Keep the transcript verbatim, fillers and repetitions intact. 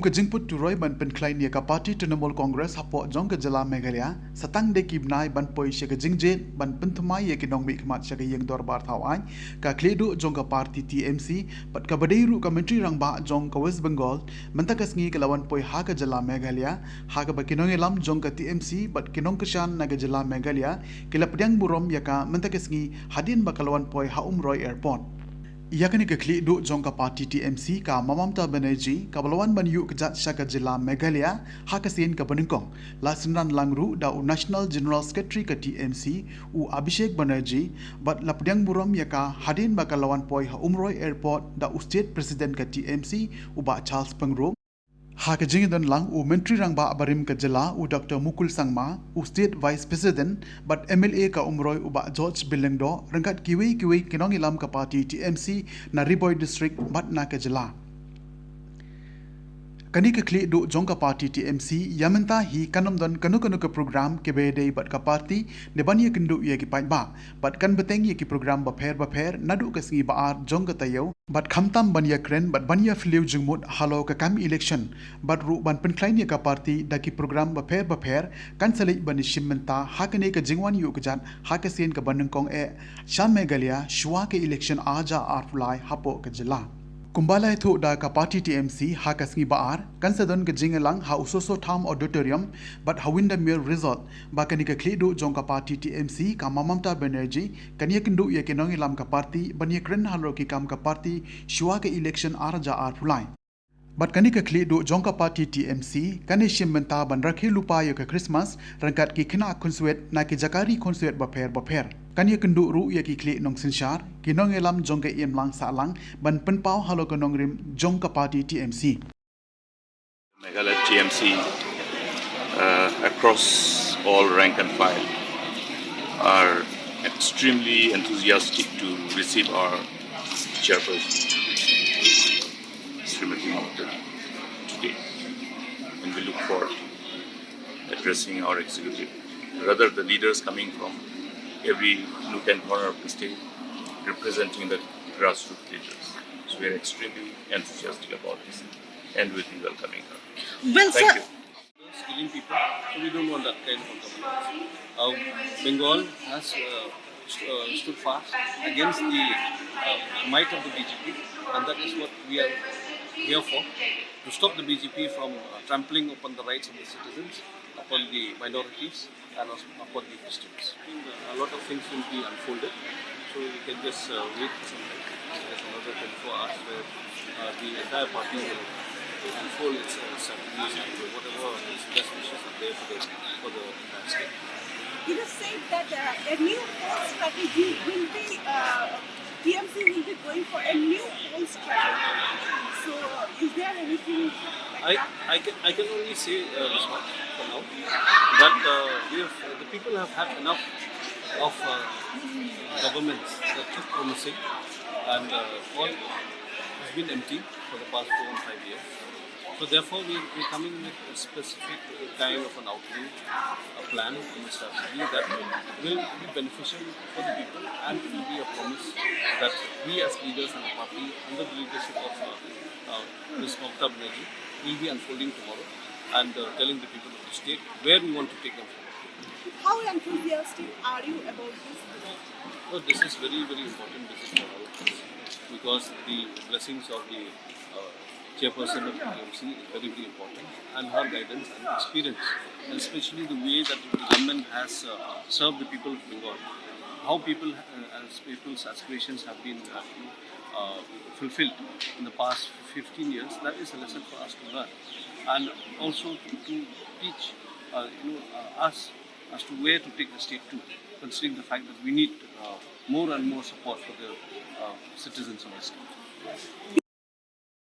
Ka jingput turoi ban pynkhlaiñ ïa ka party Trinamool Congress hapoh jong ka jylla Meghalaya, sa tang dei ki bnai ban poi sha ka jingjied ban pynthymmai ïa ki nongmihkhmat sha ka ïing dorbar thaw aiñ, ka khlieh duh jong ka party T M C, bad kaba dei ruh ka Myntri Rangbah jong ka West Bengal, mynta ka sngi ka la wan poi ha ka jylla Meghalaya, ha kaba ki nongïalam jong ka T M C, bad ki nongkyrshan na ka jylla Meghalaya, ki la pdiang burom ïa ka mynta ka sngi, hadien ba ka la wan poi ha Umroi Airport. Ïa kane ka khlieh duh jong ka party T M C ka Ma Mamata Banerjee, kaba la wan ban ïuh kjat sha ka jylla Meghalaya, ha ka sien kaba nyngkong. La synran lang ruh da u National General Secretary ka T M C, u Abhishek Banerjee, bad la pdiang burom ïa ka hadien ba ka la wan poi ha Umroi Airport da u State President ka T M C, u Bah Charles Pyngrope. Ha ka jingdon lang u Myntri Rangbah barim ka jylla u Doctor Mukul Sangma, u State Vice President, bad M L A ka Umroi u Bah George Bill Lyngdoh, ryngkat kiwei kiwei ki nongïalam ka party T M C na Ri Bhoi District bad na ka jylla. Kane ka khlieh duh jong ka party T M C, ïa mynta hi kan ym don kano kano ka program kiba ïadei bad ka party, ne ban ïakynduh ïa ki paidbah, bad kan bteng ïa ki program bapher bapher, naduh ka sngi ba ar jong ka taïew, bad khamtam ban ïakren, bad ban ïa phylliew jingmut, halor ka kam election, bad ruh ban pynkhlaiñ ïa ka party, da ki program bapher bapher, kan sa leit ban ïashim bynta, ha kane ka jingwan ïuh kjat, ha ka sien kaba nyngkong eh, sha Meghalaya, shuwa ka election ar hajar arphew lai, hapoh ka jylla. Kumba la ïathuh da ka party T M C, ha ka sngi ba ar, kan sa don ka jingïalang, ha u Soso Tham Auditorium, bad ha Windermere Resort, ba kane ka khlieh duh jong ka party T M C, ka Ma Mamata Banerjee, kan ïakynduh ïa ki nongïalam ka party, ban ïakren halor ki kam ka party, shuwa ka election ar hajar arphew lai. Bad kane ka khlieh duh jong ka party T M C, kan ïashim bynta ban rakhe lypa ïa ka Christmas, ryngkat ki khynnah khunswet, na ki jaka ri khunswet bapher bapher. Kan ïakynduh ruh ïa ki khlieh nongsynshar, ki nongïalam jong ka imlang sahlang, ban pynpaw halor ka nongrim jong ka party T M C. Meghalaya T M C, uh, across all rank and file, are extremely enthusiastic to receive our chairperson, Srimati Mamata, today. And we look forward to addressing our executive, rather the leaders coming from every nook and corner of the state, representing the grassroots leaders. So we are extremely enthusiastic about this and will be welcoming her. Well, thank you. Killing people, so we don't want that kind of a governance. Uh, Bengal has, uh, st- uh, stood fast against the, uh, might of the B J P, and that is what we are here for, to stop the B J P from, uh, trampling upon the rights of the citizens, upon the minorities, and also upon the Christians. I think a lot of things will be unfolded, so we can just, uh, wait for some time. There's another twenty-four hours where, uh, the entire party will unfold its, uh, strategies and whatever its best wishes are there for the, for the entire state. You just said that, uh, a new poll strategy will be, uh, T M C will be going for a new poll strategy. So, is there anything like I, that? I can, I can only say, uh, this much for now, that, uh, we have, the people have had enough of, uh, governments that keep promising, and, uh, all has been empty for the past four and five years. So therefore, we, we're coming with a specific kind of an outlook, a plan, and a strategy that will be beneficial for the people, and it will be a promise that we as leaders and the party, under the leadership of, uh, uh, Miz Mamata Banerjee, will be unfolding tomorrow and, uh, telling the people of the state where we want to take them forward. How enthusiastic are you about this visit? Well, this is very, very important visit for all of us, because the blessings of the, uh, chairperson of the T M C is very, very important, and her guidance and experience, and especially the way that the government has, uh, served the people of Bengal, how people, uh, as people's aspirations have been, uh, you know, uh, fulfilled in the past fifteen years. That is a lesson for us to learn, and also to, to teach, uh, you know, uh, us as to where to take the state to, considering the fact that we need, uh, more and more support for the, uh, citizens of the state.